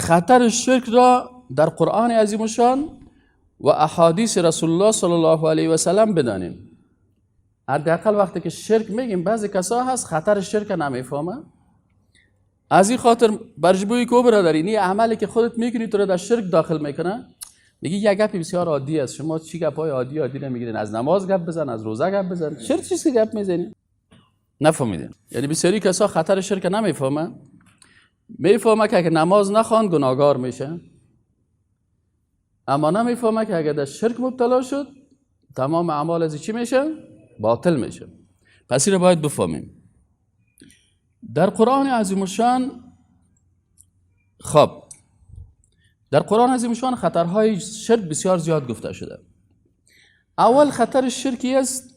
خطر شرک را در قرآن عظیم الشان و احادیث رسول الله صلی الله علیه و سلم بدانیم. حداقل وقتی که شرک میگیم، بعضی کسا هست خطر شرک نمیفهمه. از این خاطر برش بوی کو برادر، اینی عملی که خودت میکنی تو رو در شرک داخل میکنه. میگی یک گپی بسیار عادی است، شما چی گپای عادی عادی نمیگیرین؟ از نماز گپ بزن، از روزه گپ بزن، شرک چیزی گپ میزنی؟ نفهمیدین؟ یعنی بسیاری کسا خطر شرک نمیفهمه. میفهمه که اگه نماز نخواند گناهگار میشه، اما نمیفهمه که اگه در شرک مبتلا شد تمام اعمال از چی میشه؟ باطل میشه. پس این رو باید بفهمیم. در قرآن عظیم الشان، خب، در قرآن عظیم الشان خطرهای شرک بسیار زیاد گفته شده. اول خطر شرکی است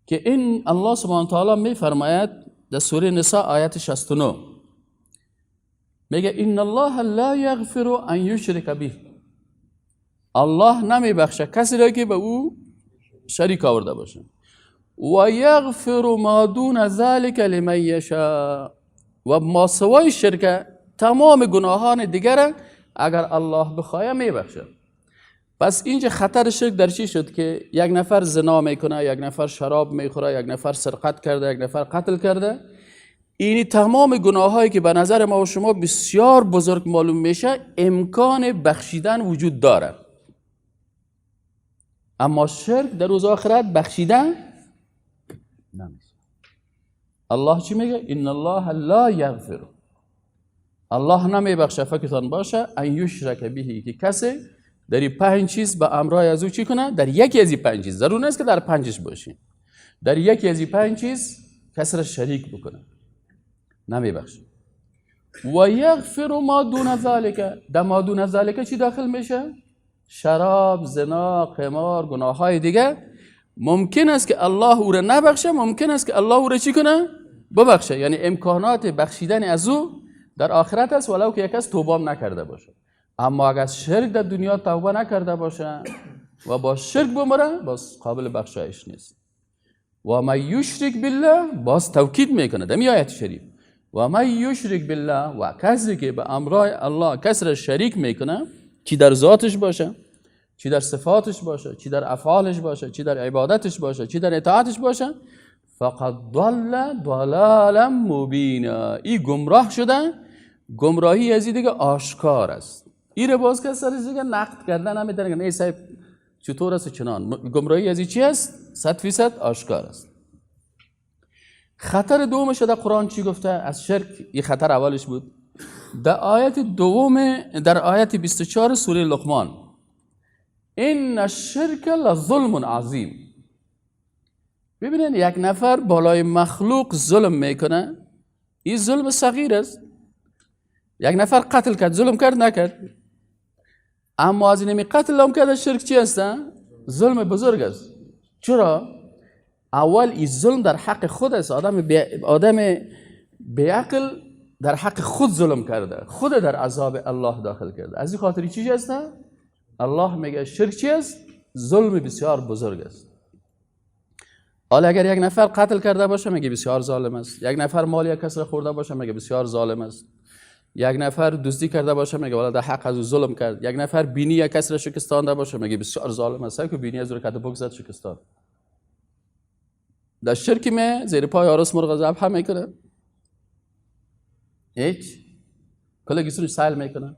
که این الله سبحانه تعالی میفرماید در سوره نساء آیت 69، میگه ان الله لا یغفر ان یشرک به. الله نمیبخشه کسی را که به او شریک آورده باشه، و یغفر ما دون ذلك لمن یشاء. و ما سوای شرک تمام گناهان دیگر اگر الله بخواه میبخشه. پس اینجا خطر شرک در چی شد؟ که یک نفر زنا میکنه، یک نفر شراب میخوره، یک نفر سرقت کرده، یک نفر قتل کرده، اینی تمام گناهایی که به نظر ما و شما بسیار بزرگ معلوم میشه، امکان بخشیدن وجود داره، اما شرک در روز آخرت بخشیدن نمیشه. الله چی میگه؟ ان الله لا یغفر، الله نمیبخشه، فکرتان باشه، ان یشرک به، که کسی در این پنج چیز به امرای از او چی کنه؟ در یکی از این پنج چیز، ضرور نیست که در پنجش باشی، در یکی از این پنج چیز کسی را شریک بکنه، نمیبخشه. و یغفر ما دون ذلك. در ما دون ذلك چی داخل میشه؟ شراب، زنا، قمار، گناه های دیگه. ممکن است که الله او را نبخشه، ممکن است که الله او را چی کنه؟ ببخشه. یعنی امکانات بخشیدن از او در آخرت است، ولو که یک کس توبه نکرده باشه. اما اگر شرک در دنیا توبه نکرده باشه و با شرک بمره، باز قابل بخشایش نیست. و من یشرک بالله، باز توکید میکنه در آیت شریف، و من یشرک بالله، و کسی که به امرای الله کسی را شریک میکنه، چی در ذاتش باشه، چی در صفاتش باشه، چی در افعالش باشه، چی در عبادتش باشه، چی در اطاعتش باشه، فقد ضل ضلالا مبینا. ای گمراه شده، گمراهی از دیگه آشکار است. ای رو باز کس سرش دیگه نقد کردن نمیتونه. نه صاحب، چطور است؟ چنان گمراهی از چی است؟ 100% آشکار است. خطر دومش در قرآن چی گفته از شرک؟ این خطر اولش بود. در آیت دوم، در آیت 24 سوره لقمان، ان الشرک لظلم عظیم. ببینید، یک نفر بالای مخلوق ظلم میکنه، این ظلم صغیر است. یک نفر قتل کرد، ظلم کرد؟ نکرد؟ اما از اینمی قتل هم کرده، شرک چی است؟ ظلم بزرگ است. چرا؟ اول این ظلم در حق خود است. آدم بیعقل در حق خود ظلم کرده، خود در عذاب الله داخل کرده. از این خاطر چی است؟ الله میگه شرک چی است؟ ظلم بسیار بزرگ است. حالا اگر یک نفر قتل کرده باشه، میگه بسیار ظالم است. یک نفر مال یک کس را خورده باشه، میگه بسیار ظالم است. یک نفر دزدی کرده باشه، میگه والا در حق از او ظلم کرد. یک نفر بینی یک کس را شکستانده باشه، میگه بسیار ظالم است که بینی از او را کده بگذارد شکستان. در شرک می زیر پای آرس مرغ ذبح میکنه، هیچ کل گیسونش سیل میکنه،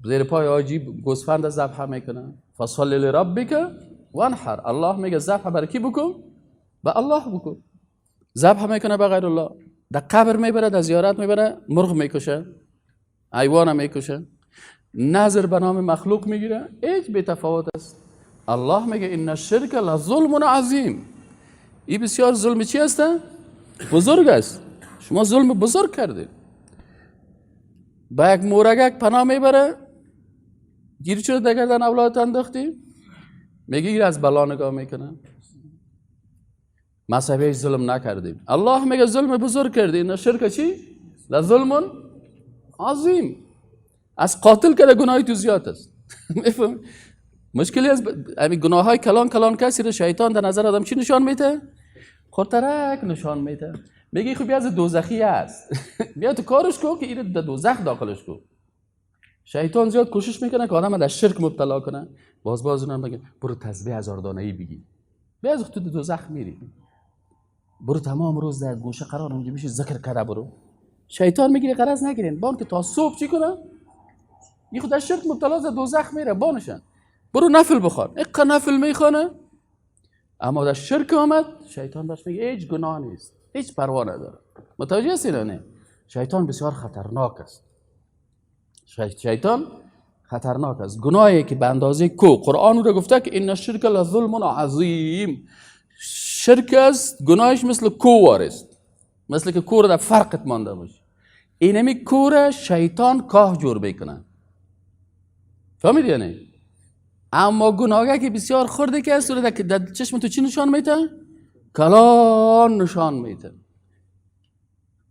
زیر پای آجی گوسفند ذبح میکنه. فصل لربک وانحر. الله میگه ذبح برای کی بکن؟ به الله بکن. ذبح میکنه به غیر الله. در قبر میبره، در زیارت میبره، مرغ میکشه، حیوان میکشه، نذر به نام مخلوق میگیره. هیچ بی تفاوت است. الله میگه ان الشرک لظلم عظیم. این بسیار ظلم چی است؟ بزرگ است. شما ظلم بزرگ کردید. با یک مورگک پناه میبره، گیر چرا در گردن اولادت انداختی؟ میگه از بلا نگاه میکنه. مذهبی ظلم نکردیم. الله میگه ظلم بزرگ کردی. ان الشرک چی؟ لظلم عظیم. از قاتل که گناهی تو زیاد است. میفهمی؟ مشکلی از همین گناه های کلان کلان کسی رو شیطان در نظر آدم چی نشان میده؟ خردترک نشان میده. میگه خب بیا از دوزخی است، بیا تو کارش کن که اینو در دوزخ داخلش کن. شیطان زیاد کوشش میکنه که آدم در شرک مبتلا کنه. باز باز اونم بگه برو تسبیح هزار دانه ای بگی، بیا از تو دوزخ میری، برو تمام روز در گوشه قرار اونجا میشه ذکر کرده برو. شیطان میگیره قرض نگیرین بان که تا صبح چی کنه؟ این خود در شرک مبتلا در دوزخ میره بانشن. برو نفل بخوان، اقا نفل میخوانه، اما در شرک آمد شیطان برش میگه هیچ گناه نیست، هیچ پروا نداره. متوجه هستی نه؟ شیطان بسیار خطرناک است. شیطان خطرناک است. گناهی که به اندازه کو قرآن رو گفته که ان الشرک لظلم عظیم، شرک است گناهش مثل کو است، مثل که کو رو در فرقت مانده باشه. اینمی کو شیطان کاه جور میکنه، فهمیدی یعنی؟ اما گناهی که بسیار خرده که است در چشم تو چی نشان میده؟ کلان نشان میده.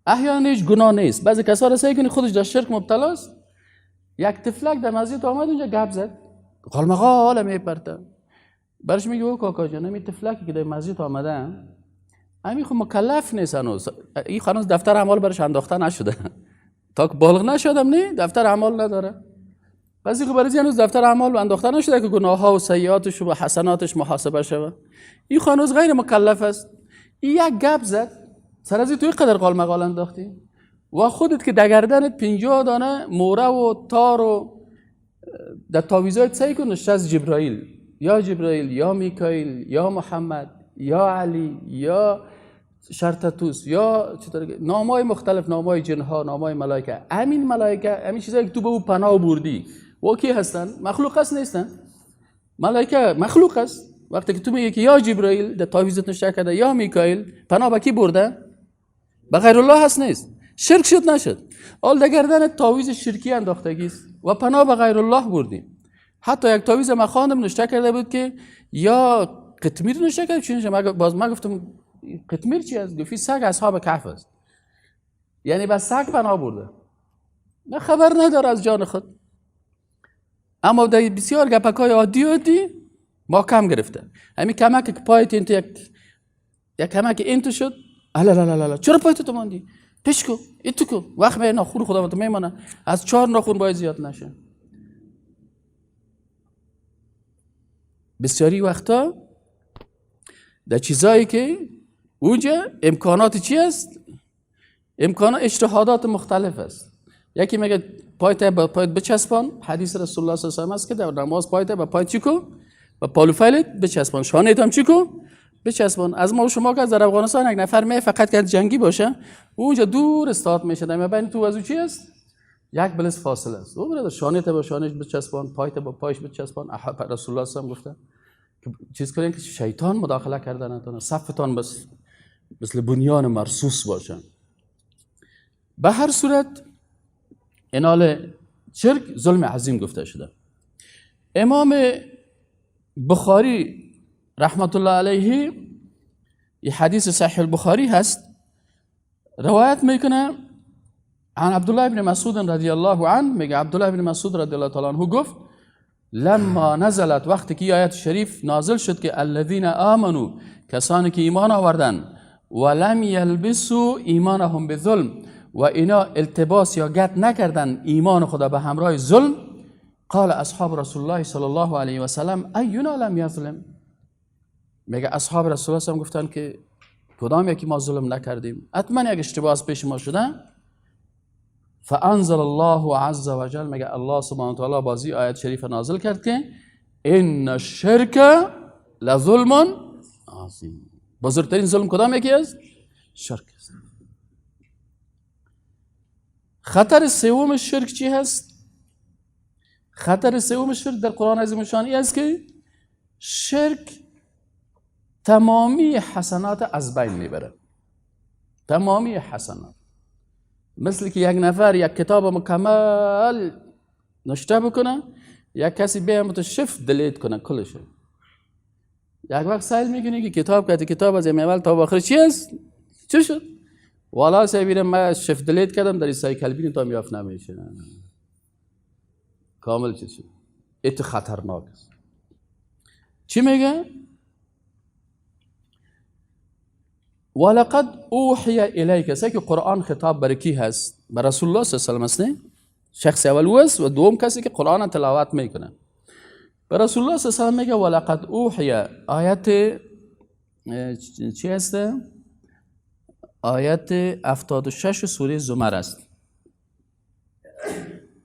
احیانا هیچ گناه نیست. بعضی کسا را سعی کنی خودش در شرک مبتلا است. یک طفلک در مسجد آمد اونجا گپ زد، قالمقال میپرته. برش میگه او کاکا جان، این طفلکی که در مسجد آمده همین خب مکلف نیست هنوز، این هنوز دفتر اعمال برش انداخته نشده، تا که بالغ نشدم نه دفتر اعمال نداره. بعضی خب برای هنوز دفتر اعمال انداخته نشده که گناه ها و سیئاتش و حسناتش محاسبه شوه. این هنوز غیر مکلف است. این یک گپ زد سر از توی قدر قال مقال انداختی و خودت که دگردنت 50 دانه موره و تار و در تاویزایت سعی کن نشته از جبرائیل، یا جبرائیل یا میکائیل یا محمد یا علی یا شرطتوس یا چطور، نامای مختلف، نامای جنها، نامای ملائکه. همین ملائکه، همین چیزایی که تو به او پناه بردی و کی هستن؟ مخلوق است نیستن؟ ملائکه مخلوق است. وقتی که تو میگی که یا جبرائیل در تاویزت نشته کرده یا میکائیل، پناه به کی برده؟ به غیر الله هست نیست؟ شرک شد نشد؟ حال در گردن تاویز شرکی انداختگی است و پناه به غیر الله بردیم. حتی یک تاویز ما خواندم نشته کرده بود که یا قطمیر نشته کرده چی نشته، باز ما گفتم قطمیر چی است؟ گفت سگ اصحاب کهف است. یعنی به سگ پناه برده، نه خبر نداره از جان خود. اما در بسیار گپکای عادی عادی ما کم گرفته. همین کمک که پایت این تو یک کمک این تو شد، لا لا لا لا چرا پایت تو ماندی؟ پیش کو این تو کو وقت می ناخون خدا تو میمانه، از 4 ناخون باید زیاد نشه. بسیاری وقتا در چیزایی که اونجا امکانات چی است؟ امکانات اجتهادات مختلف است. یکی میگه پایت به پایت بچسبان، حدیث رسول الله صلی الله علیه و آله است که در نماز پایت به پایت چی کو؟ به پالوفیلت بچسبان، شانه هم چی کو؟ بچسبان. از ما و شما که در افغانستان یک نفر می فقط که جنگی باشه اونجا دور استاد میشه، در بین تو از او چی است؟ یک بلس فاصله است. او برادر شانه به شانهش بچسبان، پایت به پایش بچسبان. رسول الله صلی الله علیه و گفته که چیز کنین که شیطان مداخله کرده نتونه، صفتان بس مثل بنیان مرصوص باشه. به هر صورت انال شرک ظلم عظیم گفته شده. امام بخاری رحمت الله علیه، یه حدیث صحیح البخاری هست، روایت میکنه عن عبدالله بن مسعود رضی الله عنه، میگه عبدالله بن مسعود رضی الله تعالی عنه گفت لما نزلت، وقتی که آیت شریف نازل شد که الذین آمنوا، کسانی که ایمان آوردن، ولم یلبسوا ایمانهم بظلم، و اینا التباس یا گت نکردن ایمان خدا به همراه ظلم، قال اصحاب رسول الله صلی الله علیه و سلم اینا لم یظلم، میگه اصحاب رسول الله گفتن که کدام یکی ما ظلم نکردیم، حتما یک اشتباه از پیش ما شده. فانزل الله عز وجل، میگه الله سبحانه و تعالی بازی آیت شریف نازل کرد که ان الشرک لظلم عظیم. بزرگترین ظلم کدام یکی است؟ شرک است. خطر سوم شرک چی هست؟ خطر سوم شرک در قرآن عظیم شان این است که شرک تمامی حسنات از بین میبره. تمامی حسنات، مثل که یک نفر یک کتاب مکمل نشته بکنه، یک کسی بیام تو shift delete کنه کلش. یک وقت سیل میکنی که کتاب که کتاب از اول تا آخر چی است؟ چی شد؟ والا سیبیرم من shift delete کردم در این cycle bin تا میافت نمیشه. کامل چیز شد. ایت خطرناک است. چی میگه؟ ولقد اوحی الیک، که قرآن خطاب بر کی هست؟ بر رسول الله صلی الله علیه و سلم است، نه؟ شخص اول او است و دوم کسی که قرآن تلاوت میکنه. بر رسول الله صلی الله علیه و سلم میگه ولقد اوحی، آیت چی هست؟ آیت 76 سوره زمر است.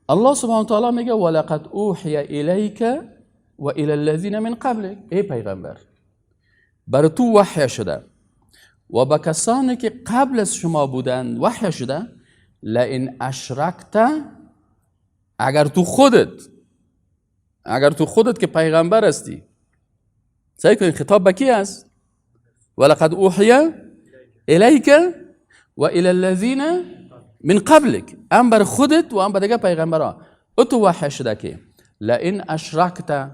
الله سبحانه و تعالی میگه ولقد اوحی الیک و الی الذین من قبلک، ای پیغمبر بر تو وحی شده و به کسانی که قبل از شما بودند وحی شده، لئن اشرکت، اگر تو خودت که پیغمبر هستی، سعی کن خطاب به کی است؟ ولقد اوحی الیک و الی الذین من قبلک، هم بر خودت و هم بر دیگه پیغمبران او تو وحی شده که لئن اشرکت،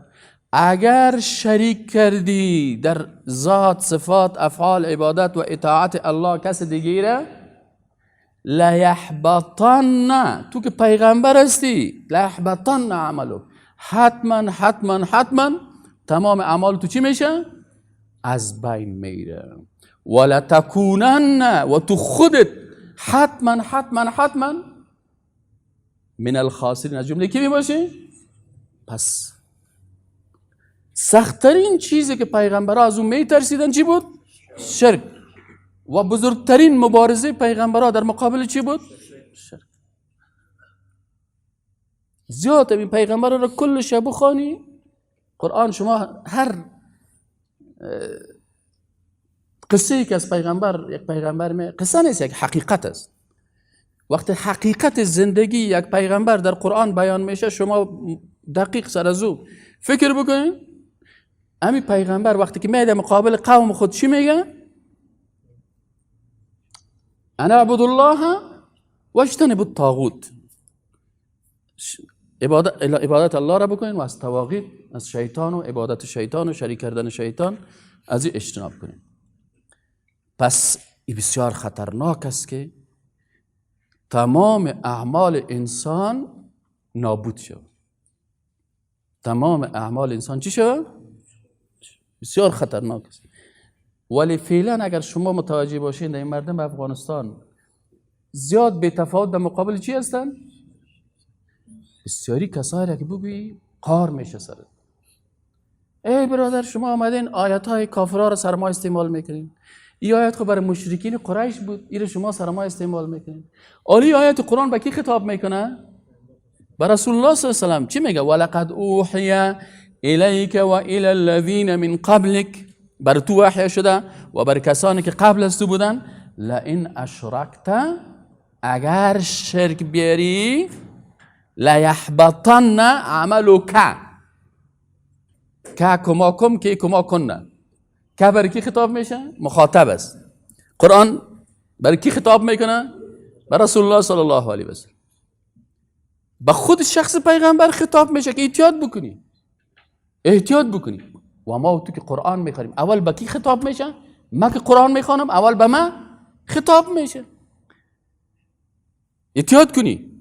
اگر شریک کردی در ذات، صفات، افعال، عبادت و اطاعت الله کس دیگه را، لیحبطن، تو که پیغمبر هستی، لیحبطن عملک، حتما حتما حتما تمام اعمال تو چی میشه؟ از بین میره. ولتکونن، و تو خودت حتما حتما حتما من الخاسرین، از جمله کی میباشی؟ پس سختترین چیزی که پیغمبرها از اون میترسیدن چی بود؟ شرک. و بزرگترین مبارزه پیغمبرها در مقابل چی بود؟ شرک. زیاد این پیغمبرها را کل شب بخوانی قرآن، شما هر قصه ای که از پیغمبر، یک پیغمبر می قصه نیست، یک حقیقت است. وقتی حقیقت زندگی یک پیغمبر در قرآن بیان میشه، شما دقیق سر از او فکر بکنید. امی پیغمبر وقتی که میاد مقابل قوم خود چی میگه؟ انا اعبد الله واجتنب الطاغوت. عبادت الله را بکنین و از طواغیت، از شیطان و عبادت شیطان و شریک کردن شیطان از این اجتناب کنین. پس این بسیار خطرناک است که تمام اعمال انسان نابود شد. تمام اعمال انسان چی شد؟ بسیار خطرناک است. ولی فعلا اگر شما متوجه باشین، در این مردم افغانستان زیاد به تفاوت در مقابل چی هستن؟ بسیاری کسایی را که بگویی قار میشه سرت. ای برادر، شما آمدین آیت های کافرها را سر ما استعمال میکنین. این آیت خب برای مشرکین قریش بود، این شما سر ما استعمال میکنین. آلی آیت قرآن به کی خطاب میکنه؟ به رسول الله صلی الله علیه و سلم. چی میگه؟ ولقد اوحی الیک و الی الذین من قبلک، بر تو وحی شده و بر کسانی که قبل از تو بودن، لئن اشرکت، اگر شرک بیاری، لیحبطن عملک. که کما کم که کما کنه. که بر کی خطاب میشه؟ مخاطب است. قرآن بر کی خطاب میکنه؟ بر رسول الله صلی الله علیه و سلم. به خود شخص پیغمبر خطاب میشه که احتیاط بکنی، احتیاط بکنی. و ما تو که قرآن میخوانیم اول به کی خطاب میشه؟ ما که قرآن میخوانم اول به ما خطاب میشه. احتیاط کنی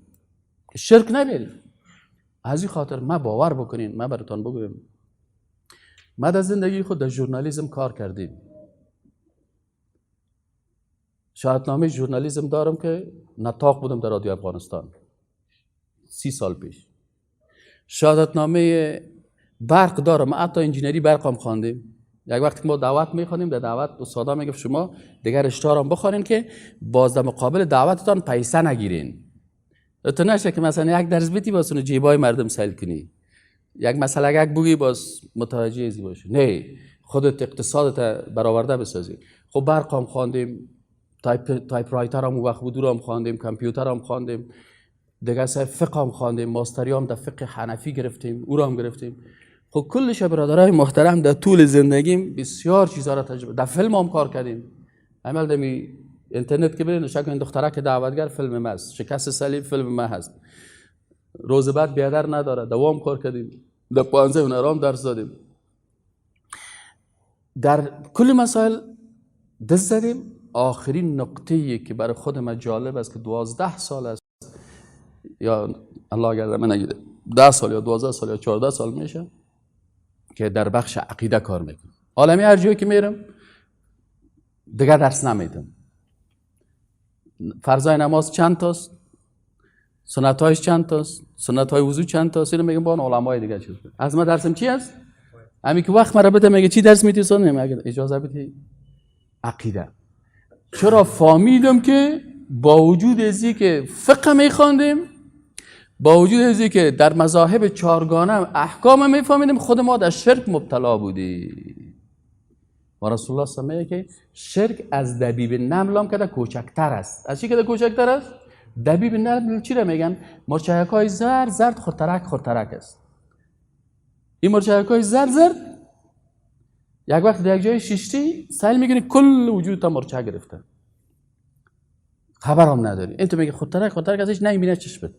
شرک نبری. از این خاطر ما باور بکنین، ما براتون بگویم، ما در زندگی خود در ژورنالیسم کار کردیم. شهادتنامه ژورنالیسم دارم که نطاق بودم در رادیو افغانستان 30 سال پیش. شهادتنامه برق دارم، ما حتی انجینری برق هم خواندیم. یک وقتی که ما دعوت میخوانیم، در دعوت استادا میگفت شما دیگر رشته هم بخوانین که باز در مقابل دعوتتان پیسه نگیرین. تو نشه که مثلا یک درس بیتی باز جیبای مردم سیل کنی، یک مسئله یک بگی باز متوجه ازی باشه. نه، خودت اقتصادت برآورده بسازی. خب برق هم خواندیم، typewriter هم وقت بود هم خواندیم، کامپیوتر هم خواندیم، دیگه سر فقه هم خواندیم، ماستری هم در فقه حنفی گرفتیم، او را هم گرفتیم. خب کلش برادرای محترم در طول زندگیم بسیار چیزا را تجربه، در فیلم هم کار کردیم. عمل دمی اینترنت که برین شک دختره که دعوتگر فیلم ما است، شکست صلیب فیلم ما هست، روز بعد بیادر نداره، دوام کار کردیم، در 15 هنرام درس دادیم، در کل مسائل دست زدیم. آخرین نقطه‌ای که برای خود من جالب است که 12 سال است، یا الله گرده من نگیده، 10 سال یا 12 سال یا 14 سال میشه که در بخش عقیده کار میکنم. عالمی هر جایی که میرم دیگه درس نمیدم. فرضای نماز چند تاست، سنت‌هایش چند تاست، سنت‌های وضو چند تاست، اینو میگم با اون علمای دیگه چیز. از ما درسم چی است؟ همین که وقت مرا بده میگه چی درس میدی؟ سنت میگه اجازه بدی عقیده. چرا فهمیدم که با وجود ازی که فقه میخواندیم، با وجود ازی که در مذاهب چهارگانه احکام میفهمیدیم، خود ما در شرک مبتلا بودیم. و رسول الله صلی الله علیه و که شرک از دبیب نمل هم کده کوچکتر است. از چی کده کوچکتر است؟ دبیب نمل چی را میگن؟ مرچک های زرد زرد خورترک خورترک است. این مرچک های زرد زرد یک وقت در یک جای شیشتی سعی میکنی کل وجود تا مرچک گرفته، خبر هم نداری. این تو میگه خودترک خودترک ازش نمیبینه چشمت.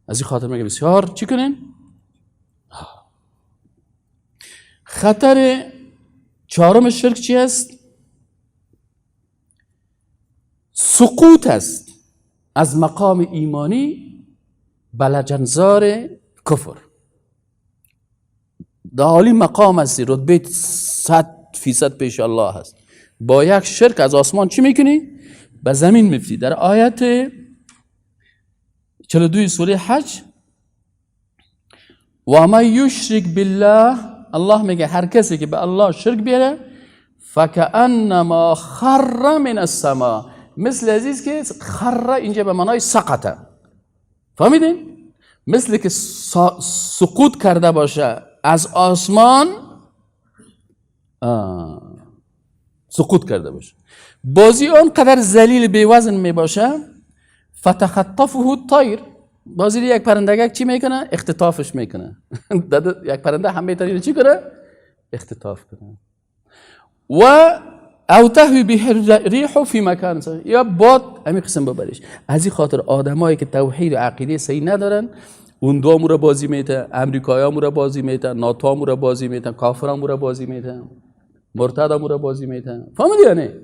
از این خاطر میگه بسیار چی کنین؟ خطر چهارم شرک چی است؟ سقوط است از مقام ایمانی به لجنزار کفر. در عالی مقام هستی، رتبه 100% پیش الله هست، با یک شرک از آسمان چی میکنی؟ به زمین میفتی. در آیت 42 سوره حج، و ما یشرک بالله، الله میگه هر کسی که به الله شرک بیاره فکأنما خر من السما، مثل عزیز که خر اینجا به معنای سقطه، فهمیدین؟ مثل که سقوط کرده باشه از آسمان، سقوط کرده باشه، بازی آن قدر ذلیل بیوزن می باشه، فتخطفه الطیر، بازی یک پرندگک چی میکنه؟ اختطافش میکنه. یک پرنده هم میتونه چی کنه؟ اختطاف کنه. و او تهوی به الریح فی مکان، یا باد همین قسم ببرش. از این خاطر آدمایی که توحید و عقیده صحیح ندارن، اون دو مورا بازی میته، امریکایا مورا بازی میته، ناتو مورا بازی میته، کافرا مورا بازی میته، مرتدا مورا بازی میته. فهمیدی یا نه؟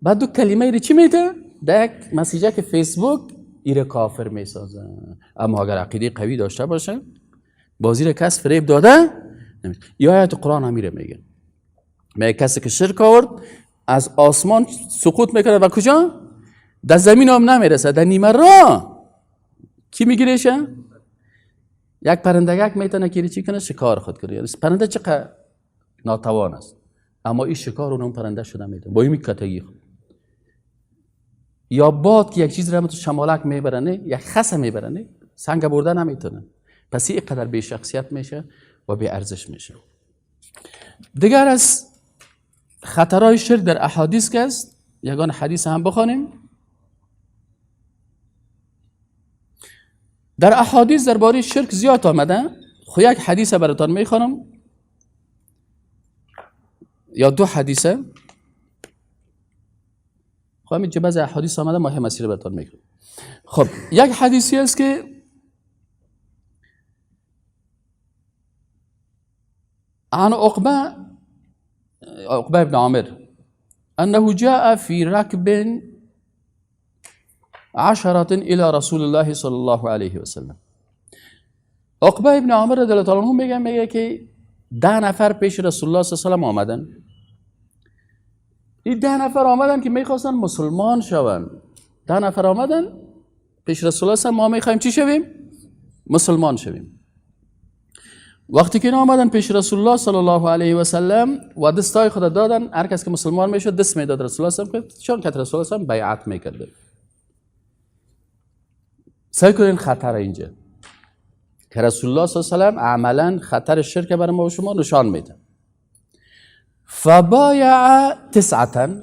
بعد دو کلمه ای چی میته؟ در یک مسیجه که فیسبوک ایره کافر میسازه. اما اگر عقیده قوی داشته باشه، بازی را کس فریب داده نمیشه. یا آیت قرآن هم میره میگه، میگه کسی که شرک آورد از آسمان سقوط میکنه و کجا؟ در زمین هم نمیرسه، در نیمه راه کی میگیرشه؟ یک پرندگک میتونه که چی کنه؟ شکار خود کنه. یعنی پرنده چقدر ناتوان است، اما این شکار اونم پرنده شده میتونه با این کتگی خود. یا باد که یک چیز را تو شمالک میبرنه، یک خسه میبرنه، سنگ برده نمیتونه. پس این قدر بی شخصیت میشه و بی ارزش میشه. دیگر از خطرهای شرک در احادیث که است، یگان حدیث هم بخوانیم. در احادیث درباره شرک زیاد آمده. خو یک حدیث براتان میخوانم یا دو حدیثه. خب همین بعضی احادیث آمده، ما هم مسیر براتان میخوانم. خب یک حدیثی است که عن عقبه بن عامر انه جاء في ركب 10 الى رسول الله صلی الله علیه و سلم. عقبه ابن عامر رضی الله عنه میگه که 10 نفر پیش رسول الله صلی الله علیه و سلم آمدن. این 10 نفر آمدن که میخواستن مسلمان شوند. 10 نفر آمدن پیش رسول الله صلی الله علیه و سلم، ما میخوایم چی شویم؟ مسلمان شویم. وقتی که اینا آمدن پیش رسول الله صلی الله علیه و سلم و دستای خود دادن، هر کس که مسلمان میشد دست میداد رسول الله صلی الله علیه و سلم، چون که رسول الله صلی الله علیه و سلم بیعت میکرد. سعی کنین خطر اینجا که رسول الله صلی الله علیه و سلم عملا خطر شرک بر ما و شما نشان میده. فبایع 9.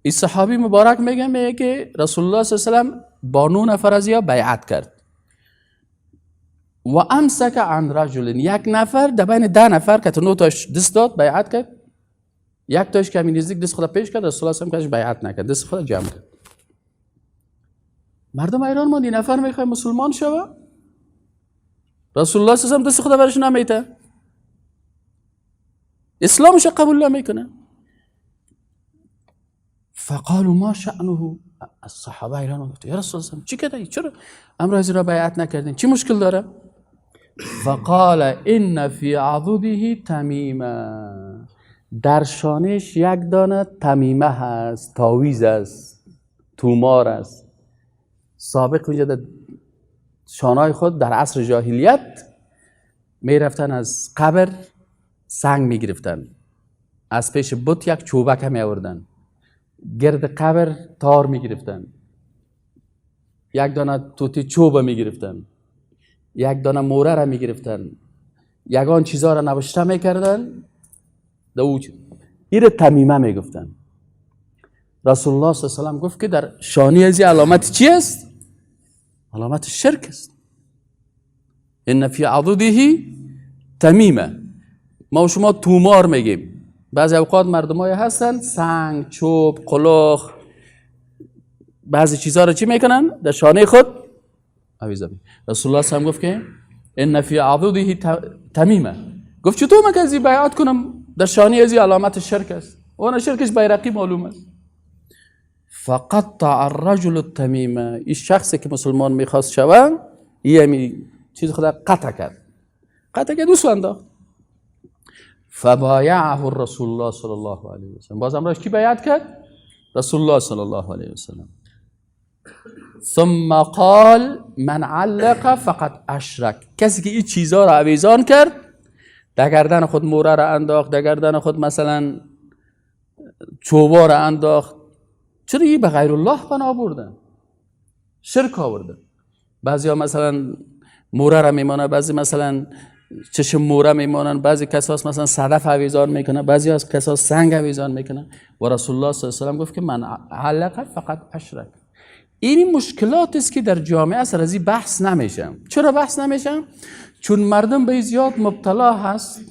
این صحابی مبارک میگه که رسول الله صلی الله علیه و سلم با 9 نفر از یا بیعت کرد. و امسک عن رجل، یک نفر در بین 10 نفر که 9 تاش دست داد بیعت کرد، یک تاش که همین نزدیک دست خود پیش کرد، رسول الله صلی الله علیه و سلم بیعت نکرد، دست خود جمع کرد. مردم ایران ما این نفر میخوای مسلمان شوه، رسول الله صلی الله علیه و سلم دست خود برش نمیته، اسلامش قبول نمیکنه. فقالوا ما شأنه، الصحابه ایران گفت یا رسول الله چی کردی؟ چرا امر از را بیعت نکردین؟ چی مشکل داره؟ فقال ان فی عضده تمیما، در شانش یک دانه تمیمه هست، تاویز است، تومار است. سابق اونجا در شانهای خود در عصر جاهلیت میرفتن از قبر سنگ میگرفتن، از پیش بت یک چوبک می آوردن، گرد قبر تار میگرفتن، یک دانه توتی چوب میگرفتن، یک دانه موره را میگرفتن، یگان چیزا را نوشته میکردن. این تمیمه میگفتن. رسول الله صلی الله علیه و سلم گفت که در شانی از علامت چی است؟ علامت شرک است. ان فی عضده تمیمه. ما و شما تومار میگیم. بعضی اوقات مردمای هستن سنگ، چوب، قلخ، بعضی چیزها رو چی میکنن؟ در شانه خود آویزه. رسول الله صلی الله علیه و گفت که ان فی عضده تمیمه. گفت چطور من که از بیعت کنم در شانه از علامت شرک است؟ اون شرکش بیرقی معلوم است. فقطع الرجل التمیمه. این شخصی که مسلمان میخواست شوه این چیز خدا قطع کرد، قطع کرد، دوست انداخت. فبایعه الرسول الله صلی الله علیه و سلم. باز امرش کی بیعت کرد؟ رسول الله صلی الله علیه و سلم. ثم قال من علق فقد اشرک. کسی که این چیزا را آویزان کرد، در گردن خود موره را انداخت، در گردن خود مثلا چوبا را انداخت، چرا این به غیر الله پناه بردن، شرک آوردن. بعضیا مثلا موره را میمانه، بعضی مثلا چشم موره میمانن، بعضی کساس مثلا صدف آویزان میکنه، بعضی از کساس سنگ آویزان میکنه. و رسول الله صلی الله علیه و سلم گفت که من علق فقط اشرک. این مشکلات است که در جامعه سر از این بحث نمیشه. چرا بحث نمیشه؟ چون مردم به زیاد مبتلا هست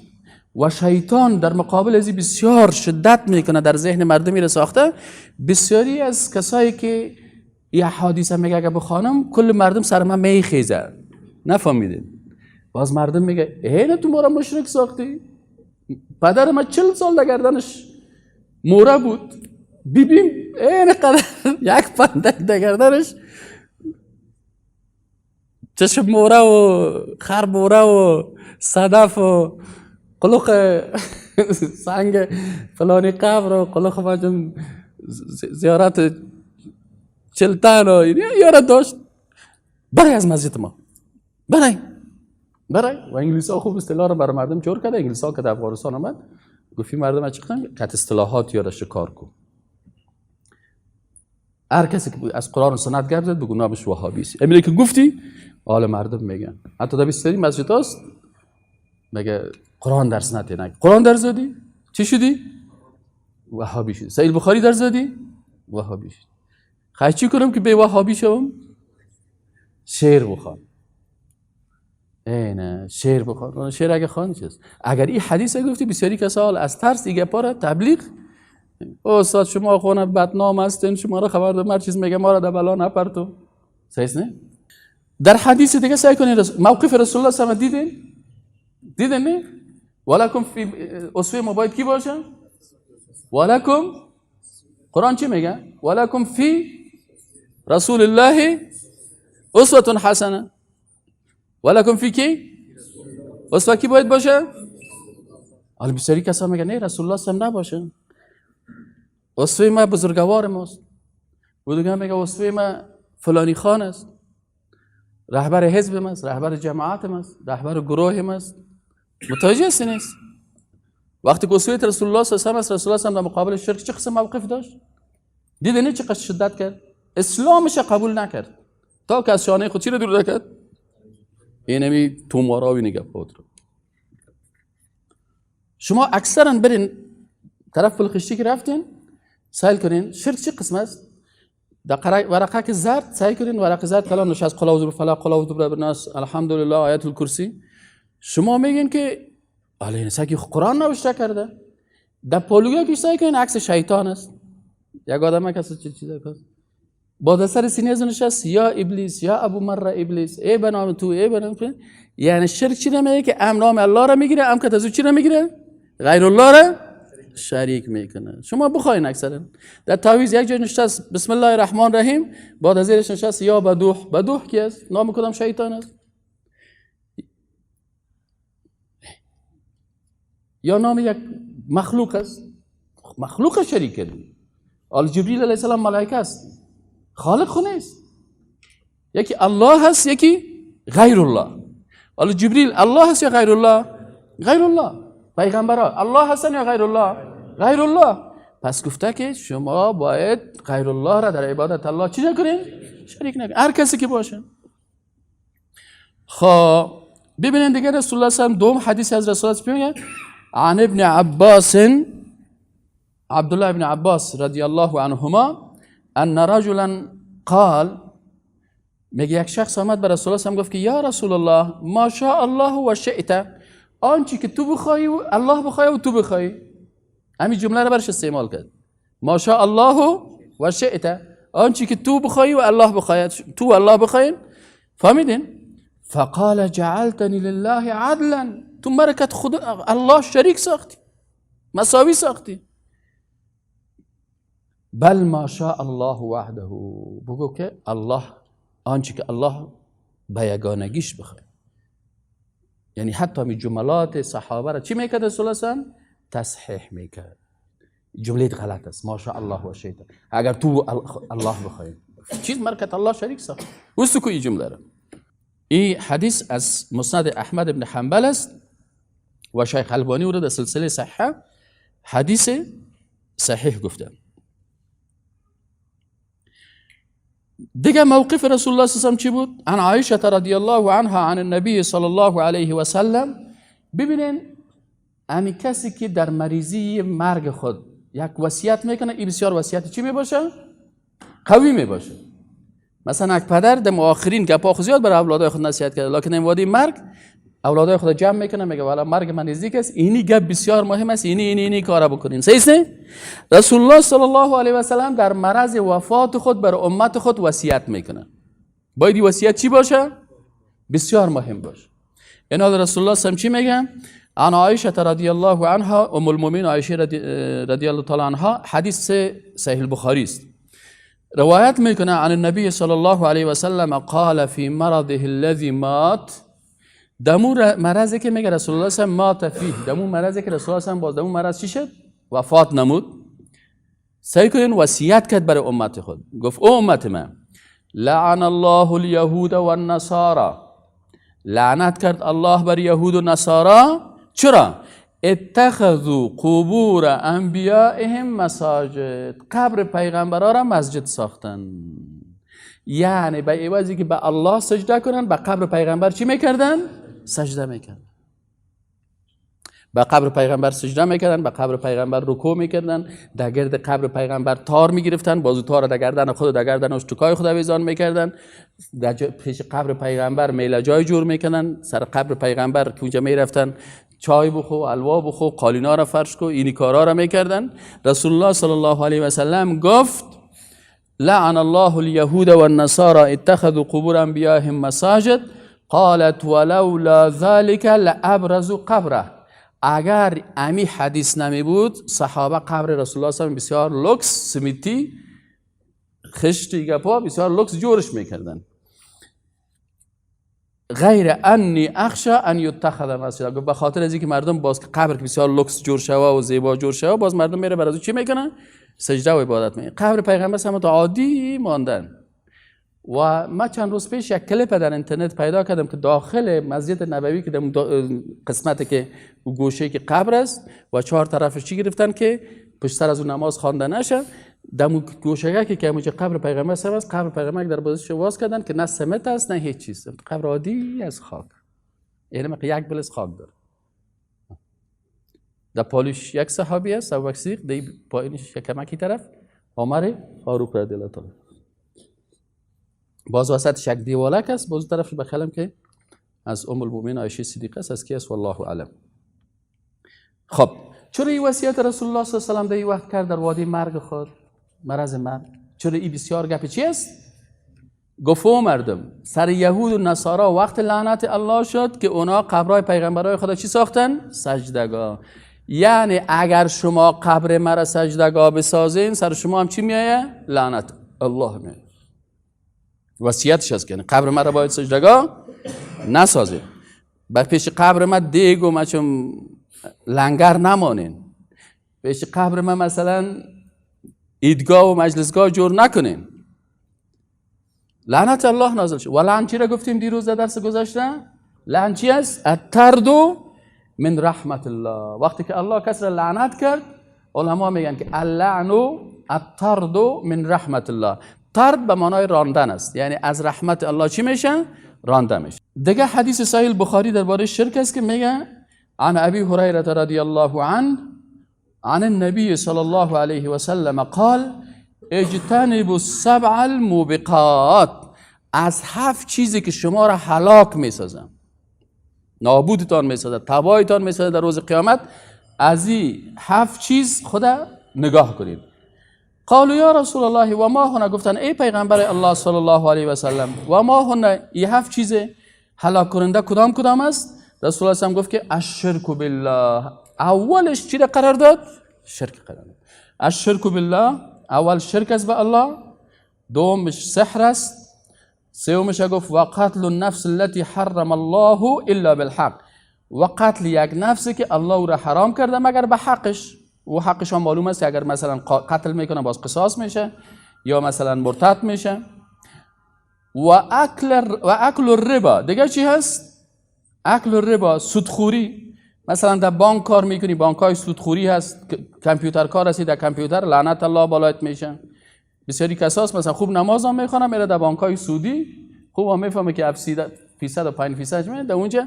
و شیطان در مقابل از بسیار شدت میکنه، در ذهن مردمی را ساخته. بسیاری از کسایی که یه حادثه میگه اگه بخوانم کل مردم سر من میخیزه، نفهمیدین. باز مردم میگه ای تو ما را مشرک ساختی، پدر من 40 سال در گردنش موره بود، بیبیم این قدر یک پندک در گردنش چشم موره و خر موره و صدف و قلق سنگ فلانی قبر و قلق مجن زیارت چلتن و یاره داشت. برای از مسجد ما برای برای و انگلیس ها خوب اصطلاح رو برای مردم جور کرده. انگلیس ها که در افغانستان آمد گفت مردم چی کنن؟ کت اصطلاحات یاره شکار کن. هر کسی که از قرآن و سنت گپ زد بگو نامش وهابی است. امیری که گفتی حال مردم میگن. حتی در 23 مسجد هست میگه قرآن درس نده. نه قرآن درس دادی چی شدی؟ وهابی شدی. صحیح بخاری درس دادی؟ وهابی شدی. خواهی چی کنم که به وهابی شوم؟ شعر بخوان. نه شعر بخوان. شعر اگه خوان چیست؟ اگر این حدیث گفتی بسیاری کسا از ترس دیگه پاره تبلیغ، استاد شما خونه بدنام هستین، شما را خبر دارم، هر چیز میگه ما را در بلا نپرتو. صحیح نه؟ در حدیث دیگه سعی کنین موقف رسول الله صلی الله علیه و دیدین؟ دیدین نه؟ ولکم فی اسوه ما باید کی باشه؟ ولکم، قرآن چی میگه؟ ولکم فی رسول الله اسوه حسنه. ولکم فی کی؟ اسوه کی باید باشه؟ حالا بسیاری کسا میگه نه رسول الله صلی الله علیه و نباشه، اسوه ما بزرگوار ماست. و دیگه میگه اسوه ما فلانی خان است، رهبر حزب ماست، رهبر جماعت ماست، رهبر گروه ماست. متوجه هستی نیست؟ وقتی که اسوه رسول الله صلی الله علیه و رسول الله صلی الله علیه و در مقابل شرک چه قسم موقف داشت؟ دیده نه چقدر شدت کرد؟ اسلامش قبول نکرد تا که از شانه خود چی رو دور کرد؟ اینمی توماراوی نگه بود. شما اکثرا برین طرف پلخشتی که رفتین سیل کنین شرک چه قسم است؟ در ورقه که زرد سعی کنین، ورقه زرد کلام نشست، قل اعوذ بالفلق، قل اعوذ برب الناس، الحمدلله، آیت الکرسی. شما میگین که آله این که قرآن نوشته کرده. در پالویا که سعی کنین عکس شیطان است، یک آدم کسی چه چیزا کس با سر سینه از نشست، یا ابلیس یا ابو مره ابلیس، ای به نام تو، ای به نام تو. یعنی شرک چی نمیگه که ام نام الله را میگیره، ام که از چی نمیگیره؟ غیر الله را شریک میکنه. شما بخواین اکثرا در تعویذ یک جای نشست بسم الله الرحمن الرحیم، بعد از زیرش نشست یا بدوح. بدوح کی است؟ نام کدام شیطان است؟ یا نام یک مخلوق است، مخلوق شریک کردی. حالا جبریل علیه السلام ملائکه است، خالق خو نیست. یکی الله هست، یکی غیر الله. حالا جبریل الله هست یا غیر الله؟ غیر الله. پیغمبرها الله هستن یا غیر الله؟ غیر الله. پس گفته که شما باید غیر الله را در عبادت الله چی نکنین؟ شریک نکنین، هر کسی که باشه. خب ببینین دیگه رسول الله صلی الله علیه و دوم حدیث از رسول الله میگه عن ابن عباس، عبدالله ابن عباس رضی الله عنهما ان رجلا قال، میگه یک شخص آمد به رسول الله گفت که یا رسول الله ما شاء الله و شئت، آنچه که تو بخوای و الله بخوای و تو بخوای. همین جمله رو برش استعمال کرد، ما شاء الله و شئت، آنچه که تو بخوای و الله بخواید، تو و الله بخواین. فهمیدین؟ فقال جعلتنی لله عدلا، تو مرکت خود الله شریک ساختی، مساوی ساختی. بل ما شاء الله وحده، بگو که الله آنچه که الله به یگانگیش بخواد. یعنی حتی می جملات صحابه را چی میکرد رسول الله؟ تصحیح میکرد. جمله غلط است، ما شاء الله و شئت، اگر تو الله بخوای چیز مرکت الله شریک ساخت. وستو کو این جمله را. این حدیث از مسند احمد بن حنبل است و شیخ البانی او را در سلسله صحیحه حدیث صحیح گفته. دیگه موقف رسول الله صلی الله علیه و سلم چی بود؟ عن عایشه رضی الله عنها عن النبی صلی الله علیه و سلم. ببینین امی کسی که در مریضی مرگ خود یک وصیت میکنه، این بسیار وصیت چی میباشه؟ قوی میباشه. مثلا یک پدر در آخرین گپا خود زیاد برای اولادای خود نصیحت کرده، لکن این وادی مرگ اولادای خود جمع میکنه، میگه والا مرگ من نزدیک است، اینی گپ بسیار مهم است، اینی اینی اینی کارا بکنین. صحیح است؟ رسول الله صلی الله علیه و سلم در مرض وفات خود بر امت خود وصیت میکنه. باید وصیت چی باشه؟ بسیار مهم باشه. اینا رسول الله صلی الله علیه و چی میگه؟ عن عایشه رضی الله عنها ام المؤمنین عایشه رضی الله تعالی عنها، حدیث صحیح البخاری است، روایت میکنه عن النبی صلی الله علیه و سلم قال فی مرضه الذی مات، دمو مرضی که میگه رسول الله صلی مات فیه، دمو مرضی که رسول الله صلی باز دمو مرض چی شد؟ وفات نمود. سعی کنین وصیت کرد برای امت خود، گفت او امت من، لعن الله اليهود والنصارى، لعنت کرد الله بر یهود و نصارا. چرا؟ اتخذوا قبور انبیائهم مساجد، قبر پیغمبرا را مسجد ساختن. یعنی به عوضی که به الله سجده کنن، به قبر پیغمبر چی میکردن؟ سجده میکردن. به قبر پیغمبر سجده میکردن، به قبر پیغمبر رکوع میکردن، در گرد قبر پیغمبر تار میگرفتن، بازو تار در گردن خود در گردن اشتکای خود آویزان میکردن، در پیش قبر پیغمبر میله جای جور میکردن، سر قبر پیغمبر که اونجا میرفتن چای بخو، الوا بخو، قالینا را فرش کو، اینی کارا را میکردن. رسول الله صلی الله علیه و سلم گفت لعن الله اليهود والنصارى اتخذوا قبور انبیائهم مساجد قالت ولولا ذلك لابرزوا قبره. اگر امی حدیث نمی بود، صحابه قبر رسول الله صلی الله علیه و بسیار لوکس سمیتی خشتی گپا بسیار لوکس جورش میکردن. غیر انی اخشى ان یتخذ مسجدا، به خاطر از اینکه مردم باز قبر که بسیار لوکس جور شوه و زیبا جور شوه، باز مردم میره برای چی میکنن؟ سجده و عبادت میکنن. قبر پیغمبر صلی الله عادی ماندن. و ما چند روز پیش یک کلیپ در اینترنت پیدا کردم که داخل مسجد نبوی که در قسمت که گوشه که قبر است و چهار طرفش چی گرفتن که پشت سر از اون نماز خوانده نشه، در گوشه که همونجا قبر پیغمبر صلی است، قبر پیغمبر در بازش باز کردن که نه سمت است نه هیچ چیز، قبر عادی از خاک، یعنی یک بلس خاک داره. در پالوش یک صحابی است، ابوبکر صدیق، در پایینش یک کمکی طرف عمر فاروق رضی الله تعالی، باز وسطش یک دیوالک است، باز طرف بخیالم که از ام المؤمنین عایشه صدیقه است، از کی است والله اعلم. خب چرا این وصیت رسول الله صلی الله علیه و سلم در این وقت کرد در وادی مرگ خود، مرض مرگ؟ چرا این بسیار گپ چی است؟ گفت مردم سر یهود و نصارا وقت لعنت الله شد که اونا قبرای پیغمبرای خدا چی ساختن؟ سجدگاه. یعنی اگر شما قبر مرا سجدگاه بسازین، سر شما هم چی میایه؟ لعنت الله میایه. وصیتش است که قبر مرا باید سجدگاه نسازین، بر پیش قبر ما دیگ و ما چون لنگر نمانین. پیش قبر من مثلا عیدگاه و مجلسگاه جور نکنین. لعنت الله نازل شد. و لعن چی را گفتیم دیروز در درس گذشته؟ لعن چی است؟ الطرد من رحمت الله. وقتی که الله کس را لعنت کرد، علما میگن که اللعن الطرد من رحمت الله. طرد به معنای راندن است، یعنی از رحمت الله چی میشه؟ رانده میشه. دیگه حدیث صحیح بخاری درباره شرک است که میگه عن ابی هریره رضی الله عنه عن النبي صلى الله عليه وسلم قال اجتنبوا السبع الموبقات. از هفت چیزی که شما را هلاک میسازن، نابودتان میسازه، تباهتان میسازه در روز قیامت، از این هفت چیز خوده نگاه کنید. قالوا یا رسول الله و ما هن. گفتن ای پیغمبر الله صلی الله علیه و سلم، و ما هن، این هفت چیز هلاک کننده کدام کدام است؟ رسول الله گفت که الشرک بالله. اولش چی را قرار داد؟ شرک قرار داد. الشرک بالله، اول شرک است به الله، دومش سحر است، سومش گفت و قتل النفس التي حرم الله الا بالحق، و قتل یک نفسی که الله او را حرام کرده مگر به حقش. و حقش هم معلوم است که اگر مثلا قتل میکنه باز قصاص میشه یا مثلا مرتد میشه. و اکل الربا. دیگه چی هست؟ اکل الربا، سودخوری. مثلا در بانک کار میکنی، بانک های سودخوری هست، کامپیوتر کار هستی، در کامپیوتر لعنت الله بالایت میشه. بسیاری کساس مثلا خوب نماز هم میخوانه، میره در بانک های سودی، خوب هم میفهمه که 7% و 5% میده، در اونجا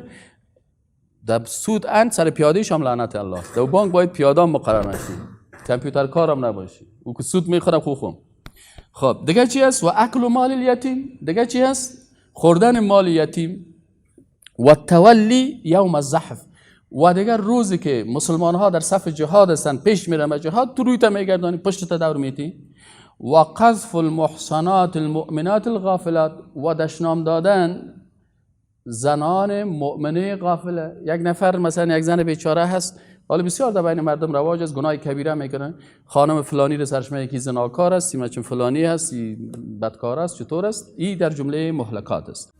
در سود اند سر پیاده هم لعنت الله. در بانک باید پیاده هم مقرر نشی، کامپیوتر کارم نباشی، او که سود میخوره خوب خوب. خب دیگه چی هست؟ و اکل مال الیتیم. دیگه چی هست؟ خوردن مال یتیم. و تولی یوم الزحف. و دیگر روزی که مسلمان ها در صف جهاد هستند، پیش میرن به جهاد، تو روی تا میگردانی، پشت تا دور میتی. و قذف المحصنات المؤمنات الغافلات. و دشنام دادن زنان مؤمنه غافله. یک نفر مثلا یک زن بیچاره هست، حالا بسیار در بین مردم رواج است، گناه کبیره میکنه، خانم فلانی رو سرش میگه که زناکار است، چون فلانی هست، بدکار است، چطور است. این در جمله مهلکات است.